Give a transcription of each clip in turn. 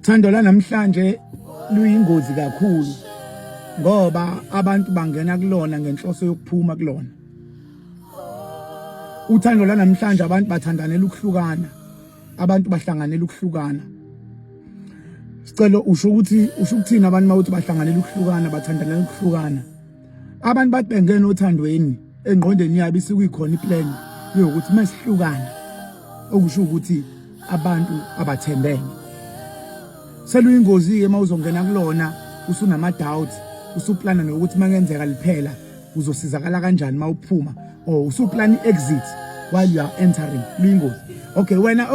Thando lanamhlanje luyingozi kakhulu ngoba abantu bangena kulona ngenhloso yokuphuma kulona. Uthando lanamhlanje abantu bathandanela ukuhlukana, abantu bahlanganela ukuhlukana. Sicelo usho ukuthi usho ukuthini abantu mawuthi bahlanganela ukuhlukana, bathandanela ukuhlukana. Abantu bathi bengena othandweni engqondweni yabo isuke ikhona iplan yokuthi mesihlukana, okusho ukuthi abantu abathembene. Seluyingozi-ke uma uzongena kulona usunama-doubts, usuplana nokuthi uma kungenzeka liphela uzosizakala kanjani uma uphuma, or usuplana i-exit while you are entering. Luyingozi. Okay, wena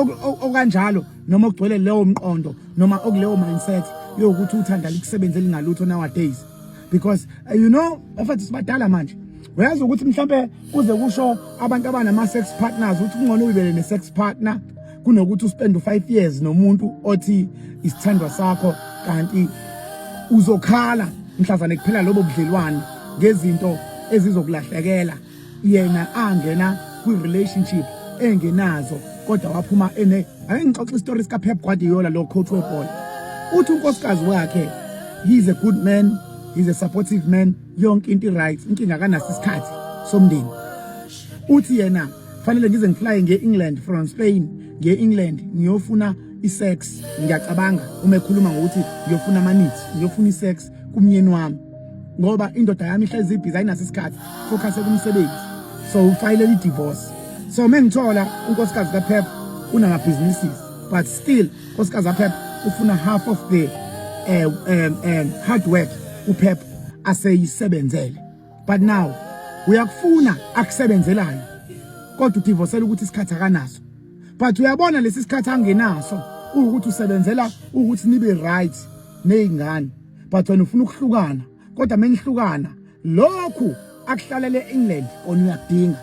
okanjalo noma ogcwele leyo mqondo noma okuleyo mindset yokuthi uthanda likusebenzeli ngalutho nowadays, because you know mfethu, sibadala manje. Uyazi ukuthi mhlambe kuze kusho abantu abanama-sex partners ukuthi kungcono uyibele ne-sex partner kunokuthi uspend u-5 years nomuntu othi isithandwa sakho, kanti uzokhala mhlazane kuphela lobo budlelwane ngezinto ezizokulahlekela. Yena angena kwi-relationship engenazo kodwa waphuma ene. Ake ngixoxe isitori sika Pep Guardiola, lo coach webhola. Uthi unkosikazi wakhe, he's a good man, he's a supportive man, yonke into right, inkinga akanaso isikhathi somndeni. Uthi yena fanele ngize ngifly nge-England, from Spain nge-England, ngiyofuna i-sex. Ngiyacabanga uma ekhuluma ngokuthi ngiyofuna ama-needs, ngiyofuna i-sex kumyeni wami, ngoba indoda yami ihlezi ibhizi, ayinaso isikhathi, focus kumsebenzi. So ufayilela i-divorce. So mengithola unkosikazi kaPep unama-businesses, but still unkosikazi kaPep ufuna half of the hard work uPep aseyisebenzele. But now uyakufuna akusebenzelayo, kodwa udivosela ukuthi isikhathi akanaso. But uyabona, lesi sikhathi angenaso ukuthi usebenzela ukuthi nibe right nezingane, but wena ufuna ukuhlukana. Kodwa menihlukana, lokhu akuhlalele England kona uyakudinga.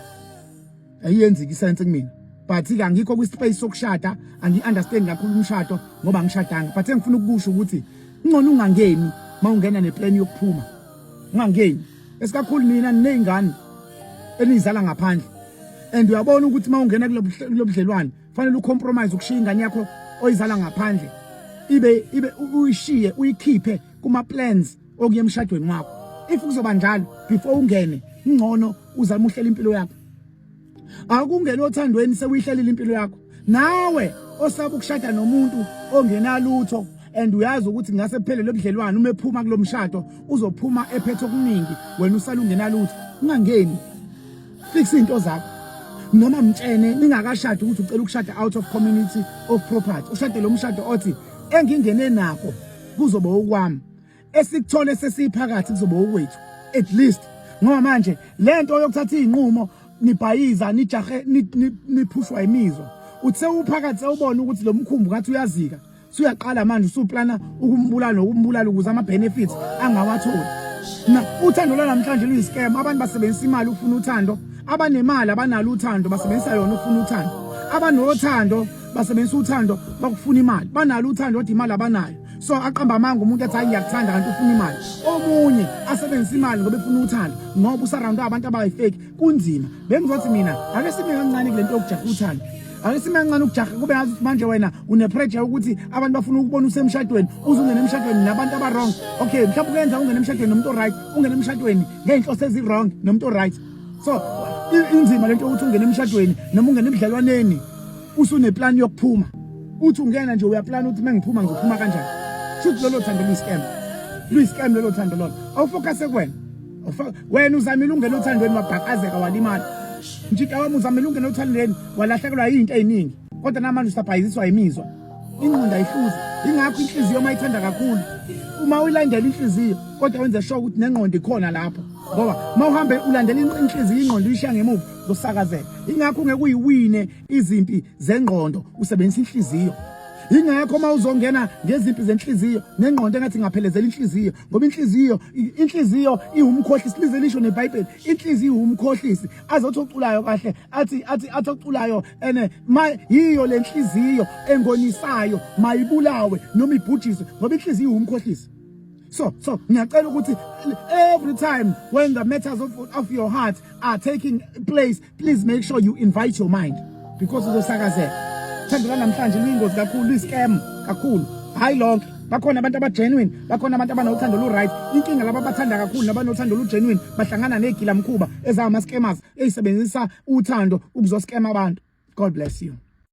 Ayenzi isense kumina, but ke angikho kwi-space sokushada, angi-understand kakhulu umshado ngoba angishadanga. But engifuna ukukusho ukuthi ngcono ungangeni mawungena neplan yokuphuma, ungangeni, esikakhulu nina niney'ngane eniyizala ngaphandle, and uyabona ukuthi uma ungena kulobudlelwane fanele ucompromise ukushiya ingane yakho oyizala ngaphandle, ibe uyishiye, uyikhiphe kuma plans okuya emshadweni wakho. If kuzoba njalo before ungene, ngcono uzame uhlela impilo yakho. Akungena othandweni sewuyihlelile impilo yakho. Nawe osaba ukushada nomuntu ongenalutho and uyazi ukuthi ngase kuphele lobudlelwane, uma ephuma kulomshado uzophuma ephethe okuningi, wena usala ungenalutho, ungangeni. Fix into zakho, noma mtshene ningakashadi ukuthi ucela ukushada out of community of property, ushade lo mshado othi engingene nako kuzoba okwami, esikuthole sesiphakathi kuzoba okwethu at least. Ngoba manje lento yokuthatha izinqumo nibhayiza, nijahe, niphushwa imizwa, uthi sewuphakathi sewubona ukuthi lo mkhumbi ngathi uyazika, suyaqala manje usuplana ukumbulala nokumbulala ukuze ama-benefits angawatholi. Na uthando lwanamhlanje luyi-scam. Abantu basebenzisa imali ukufuna uthando. Abanemali abanalo uthando, basebenzisa yona ukufuna uthando. Abanothando basebenzisa uthando bakufuna imali. Banalo uthando kodwa imali abanayo, so aqamba amanga umuntu athi, "Hayi, ngiyakuthanda," kanti ufuna imali. Omunye asebenzisa imali ngoba efuna uthando, ngoba usurroundwe abantu abayi-fake. Kunzima. Bengizothi mina ake sime kancane kule nto yokujaha uthando, ake sime kancane ukujaha, kube ngazi ukuthi manje wena une-pressure yokuthi abantu bafuna ukubona usemshadweni, uze ungene emshadweni nabantu aba-wrong. Okay, mhlawumbe kuyenza ungene emshadweni nomuntu o-right, ungene emshadweni ngey'nhloso ezi-wrong nomuntu o-right. So inzima lento yokuthi ungene emshadweni noma ungene ebudlelwaneni usuneplani yokuphuma. Uthi ungena nje uyaplana ukuthi uma ngiphuma ngizophuma kanjani. Shuthi lolo thando luyi-scam, luyi-scam lolo thando lolo. Awufocuse kuwena. Wena uzamile ungena othandweni, wabhakazeka, walimala. Mtshita wami, uzamile ungena othandweni, walahlekelwa yinto ey'ningi, kodwa namanje usabhayiziswa imizwa, ingqondo ayihluzi. Ingakho inhliziyo uma ithanda kakhulu, uma uyilandela inhliziyo kodwa wenze sure ukuthi nengqondo ikhona lapho, ngoba uma uhambe ulandela inhliziyo, ingqondo uyishiya ngemuva, uzosakazeka. Ingakho ungeke uyiwine izimpi zengqondo usebenzisa inhliziyo. Ingakho uma uzongena ngezimpi zenhliziyo nengqondo engathi ingaphelezela inhliziyo, ngoba inhliziyo iwumkhohlisi, lize lisho neBhayibheli, inhliziyo iwumkhohlisi. Azothi oculayo kahle athi oculayo ene ma yiyo lenhliziyo engonisayo, mayibulawe noma ibhujiswe, ngoba inhliziyo iwumkhohlisi. So ngiyacela ukuthi every time when the matters of your heart are taking place, please make sure you invite your mind, because uzosakazeka. Thando namhlanje luyingozi kakhulu, luyi-scam kakhulu. Hayi, lonke. Bakhona abantu aba-genuine, bakhona abantu abanothando olu-right. Inkinga, laba abathanda kakhulu nabanothando olu-genuine bahlangana ney'gilamkhuba ezangama-scammers ey'sebenzisa uthando ukuzoskema abantu. God bless you.